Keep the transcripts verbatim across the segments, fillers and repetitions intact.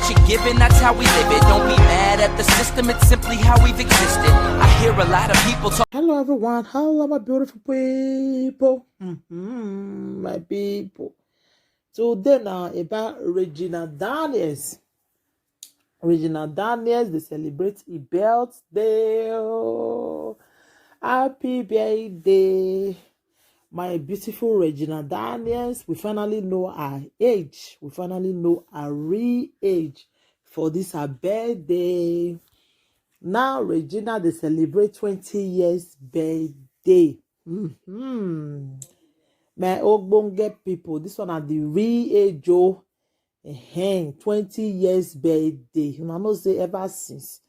She giving, that's how we live it. Don't be mad at the system, it's simply how we've existed. I hear a lot of people talk. Hello, everyone. Hello, my beautiful people. Mm-hmm, my people. Today now about Regina Daniels. Regina Daniels, they celebrate her birthday. Oh. Happy birthday, my beautiful Regina Daniels. We finally know her age. We finally know her real age for this her birthday. Now Regina, they celebrate twenty years birthday. Mm-hmm. My ogbonge people, this one are the real age. Oh. Ehen, twenty years birthday. Una know say ever since,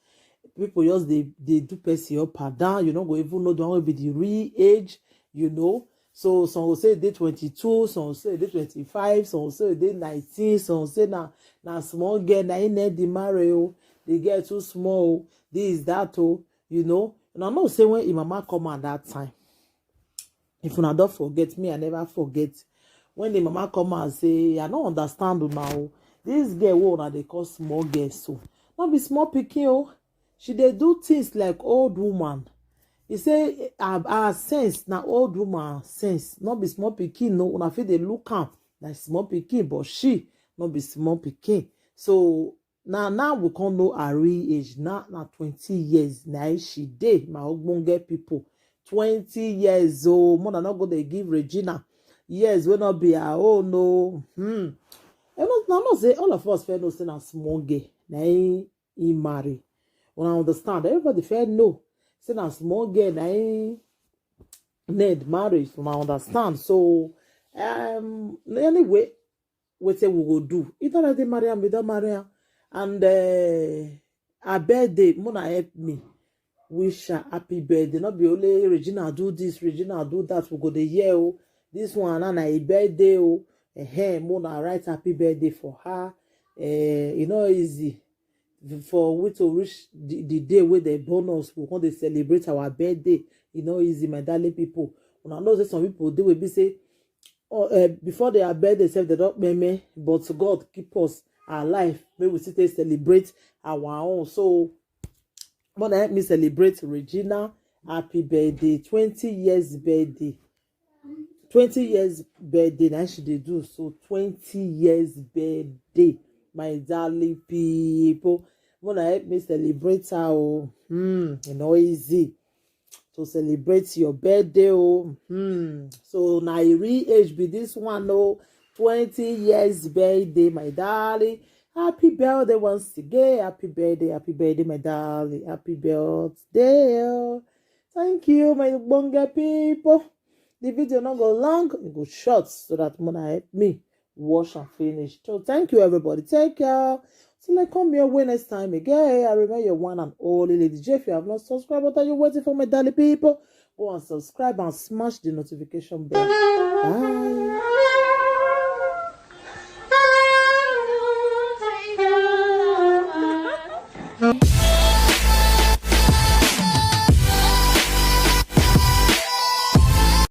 people just dey dey do person up and down. You no go even know the one wey be the real age, you know. So some go say e dey twenty-two, some go say e dey twenty-five, some go say e dey nineteen, some go say na na small girl na im na the marry o, the girl too small o, this that o, you know. Una know say when im mama come out that time, if una don forget, me, I never forget. When the mama come out say, I no understand una o. This girl wey una dey call small girl so, no be small pikin o. She dey do things like old woman. He say her, her sense na old woman sense, no be small pikin. No, una fit dey look am like small pikin, but she no be small pikin. So na now we come know her real age. Now na twenty years na im she dey, my ogbonge people. Twenty years o, more than not go dey give Regina years wey no be her own o. Hmm. I know, I know say all of us fair know say na small girl na im he marry. Una understand? Everybody fair know say na small girl na im Ned marry. Una understand? So um anyway, wetin we go do? If not, they marry am, we don marry am. And uh, her birthday, Mona help me wish her happy birthday. Not be only Regina do this, Regina do that. We go dey hear o. This one na na her birthday o. Ehen, Mona write happy birthday for her. Eh, e no easy for we to reach the, the day wey they born us. We come dey celebrate our birthday. E no easy, my darling people. Una know say some people dey wey be say, oh, uh, before their birthday sef, they don kpeme, but God keep us alive. May we still take celebrate our own. So, Mona help me celebrate Regina happy birthday, twenty years birthday. Twenty years birthday na she dey do. So twenty years birthday, my darling people. Mona help me celebrate her o. Hmm, e no easy to celebrate your birthday o. Hmm. So na e real age be this one o. Twenty years birthday, my darling. Happy birthday once again. Happy birthday, happy birthday, my darling. Happy birthday o. Thank you, my ogbonge people. The video no go long, e go short so that Mona help me wash and finish. So thank you, everybody. Take care. Till I come your way next time again, I remain your one and only Lady J. If you have not subscribed, what are you waiting for, my darling people? Go and subscribe and smash the notification bell. Bye.